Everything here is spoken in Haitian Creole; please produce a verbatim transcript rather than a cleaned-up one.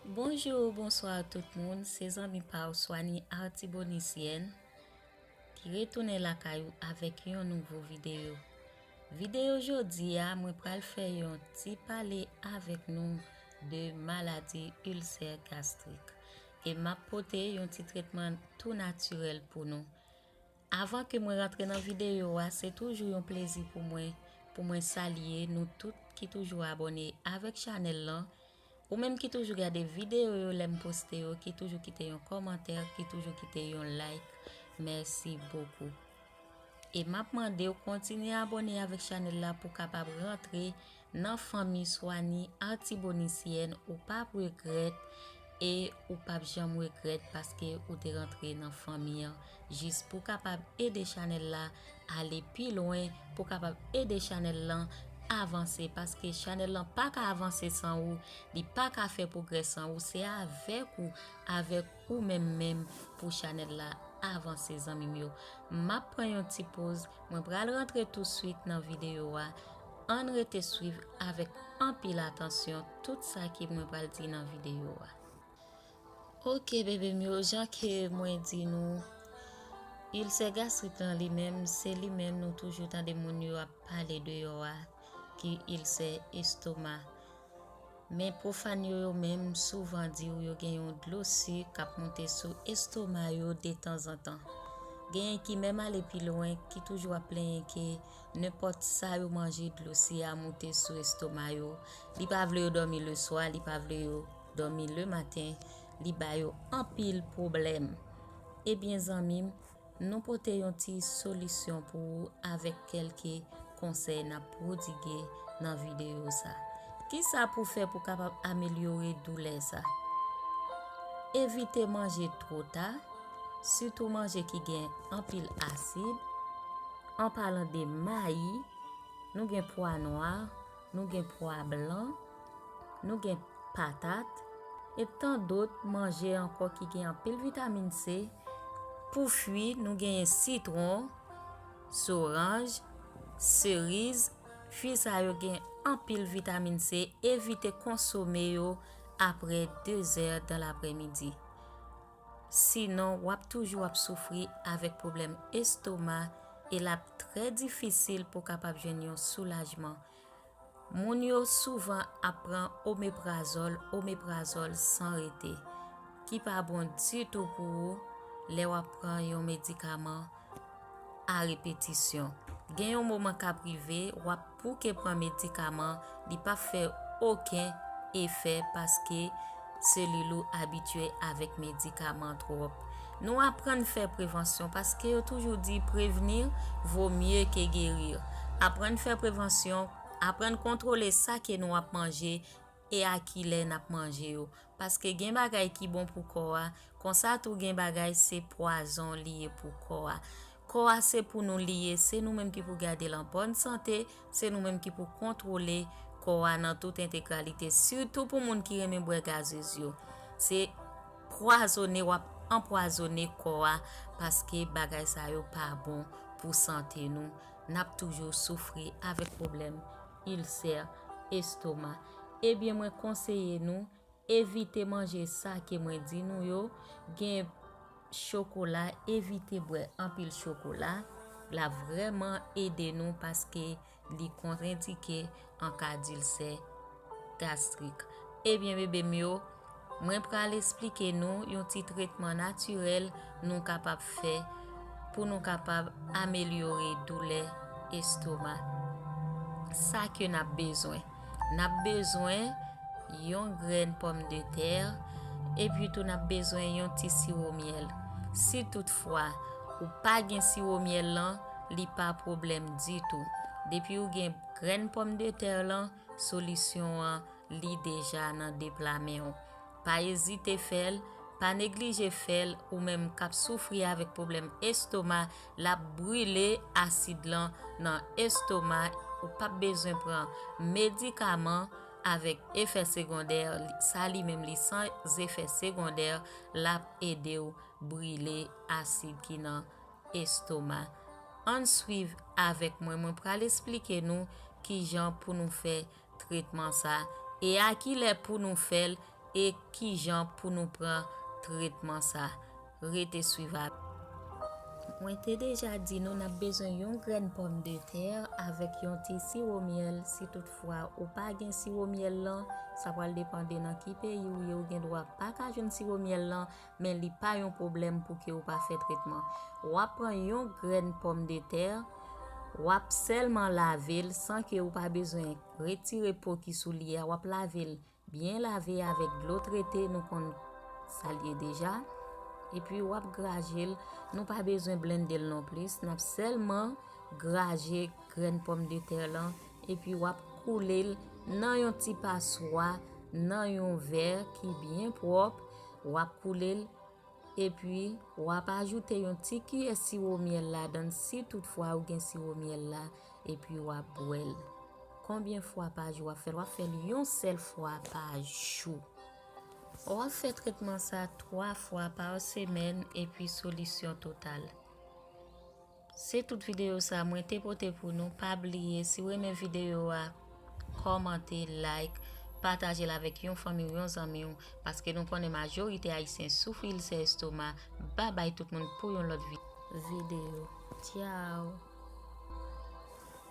Bonjou, bonswa tout moun, se zanmi pa w Swani Artibonisienne ki retounen lakay ou avèk yon nouvo videyo. Videyo jodi a, mwen pral fè yon ti pale avèk nou de maladi ilsè gastrik. E m ap pote yon ti tretman tou natirèl pou nou. Avan ke mwen rantre nan videyo a, se toujou yon plezi pou mwen, pou mwen salye nou tout ki toujou abòne avèk chanèl lan. Ou menm ki toujou gade videyo yo lè m poste yo, ki toujou kite yon kòmantè, ki toujou kite yon like, mèsi bokou. E m ap mande w kontinye abòne avèk chanèl la pou w kapab rantre nan fanmi Swani Artibonisienne, ou p ap regrèt e ou p ap janm regrèt paske ou te rantre nan fanmi an. Jis pou w kapab ede chanèl la ale pi lwen, pou w kapab ede chanèl lan avanse, paske chanèl lan pa ka avanse san ou, li pa ka fè pwogrè san ou, se avèk ou, avèk ou menm menm pou chanèl la avanse, zanmi m yo. M ap pran yon ti poz, mwen pral rantre touswit nan videyo a. Ann rete swiv avèk anpil atansyon tout sa ke mwen pral di nan videyo a. Oke, bebe m yo, jan ke mwen di nou, ilsè gastrik lan li menm, se li menm nou toujou tande moun yo ap pale deyò a, ki ilsè estoma. Men pwofàn yo, yo menm souvan di w yo gen yon dlo sik k ap monte sou estoma yo detanzantan. Genyen ki menm ale pi lwen, ki toujou ap plenyen ke nenpòt sa yo manje, dlo sik a moute sou estoma yo. Li pa vle yo dòmi leswa, li pa vle yo dòmi lematen, li ba yo anpil pwoblèm. Ebyen, zanmi m, nou pote yon ti solisyon pou ou avèk kèlke konsèy n ap pwodwige nan videyo sa. Kisa pou fè pou kapab amelyore doulè sa? Evite manje twò ta, sitou manje ki gen anpil asid, an palan de mayi, nou gen pwa nwa, nou gen pwa blan, nou gen patat, e tan dòt manje ankò ki gen anpil vitamin C. Pou fwi, nou genyen sitwon, soranj, seriz. Fwi sa yo gen anpil vitamin C, evite konsome yo apre de zè dan laprèmidi. Sinon, w ap toujou ap soufri avèk pwoblèm estoma e l ap trè difisil pou w kapab jwenn yon soulajman. Moun yo souvan ap pran omeprazòl, omeprazòl san rete, ki pa bon ditou pou ou lè w ap pran yon medikaman a repetisyon. Gen yon moman k ap rive, w ap bouke pran medikaman, li p ap fè okenn efè paske selil ou abitye avèk medikaman twòp. Nou aprann fè prevansyon paske yo toujou di prévenir vaut mieux que guérir. Aprann fè prevansyon, aprann kontwole sa ke nou ap manje e a kilè n ap manje yo. Paske gen bagay ki bon pou kò a, konsa tou gen bagay se pwazon li ye pou kò a. Kò a se pou nou li ye, se nou menm ki pou gade l an bòn sante, se nou menm ki pou kontwole kò a nan tout entegralite, sitou pou moun ki renmen bwè gazez yo. Se pwazone w ap anpwazone kò a, paske bagay sa yo pa bon pou sante nou. N ap toujou soufri avèk pwoblèm ilsè estoma. Ebyen, mwen konseye nou evite manje sa ke mwen di nou yo. Gen chokola, evite bwè anpil chokola. L ap vrèman ede nou paske li kontrendike an ka dilsè gastrik. Ebyen, bebe m yo, mwen pral esplike nou yon ti tretman natirèl nou kapab fè pou nou kapab amelyore doulè estoma. Sa ke n ap bezwen. N ap bezwen yon grenn pòmdetè, epi tou n ap bezwen yon ti siwo myèl. Si toutfwa ou pa gen siwo myèl lan, li pa pwoblèm ditou. Depi ou gen grenn pòmdetè lan, solisyon an, li deja nan de pla men w. Pa ezite fè l, pa neglije fè l, ou menm k ap soufri avèk pwoblèm estoma, l ap brile asid lan nan estoma, ou p ap bezwen pran medikaman avèk efè segondè, sa li menm li san efè segondè, l ap ede w brile asid ki nan estoma. Ann swiv avèk mwen, mwen pral esplike nou kijan pou nou fè tretman sa e a kilè pou nou fè l e kijan pou nou pran tretman sa. Rete swiv avè m. Mwen te deja di nou n ap bezwen yon grenn pòmdetè avèk yon ti siwo myèl. Si toutfwa ou pa gen siwo myèl lan, sa pral depann de nan ki peyi w ye, ou gen dwa pa ka jwenn siwo myèl lan, men li pa yon pwoblèm pou ke ou pa fè tretman. W ap pran yon grenn pòmdetè, w ap sèlman lave l san ke ou pa bezwen retire po ki sou li a, w ap lave l byen lave avèk dlo trete, nou konn sa l ye deja. Epi w ap graje l, nou pa bezwen blende l non plis, n ap sèlman graje grenn pòmdetè lan, epi w ap koule l nan yon ti paswa, nan yon vè ki byen pwòp, w ap koule l, epi w ap ajoute yon ti kiyè siwo myèl ladan l, si toutfwa ou gen siwo myèl la, epi w ap bwè l. Konbyen fwa pa jou w ap fè l? W ap fè l yon sèl fwa pa jou. W ap fè tretman sa twa fwa pa semèn, epi solisyon total. Se tout videyo sa mwen te pote pou nou. Pa bliye, si w renmen videyo a, kòmante, like, pataje l avèk yon fanmi w, yon zanmi w, paske nou konnen majorite Ayisyen soufri ilsè estoma. Babay tout moun pou yon lòt vi-, videyo. Tchaw!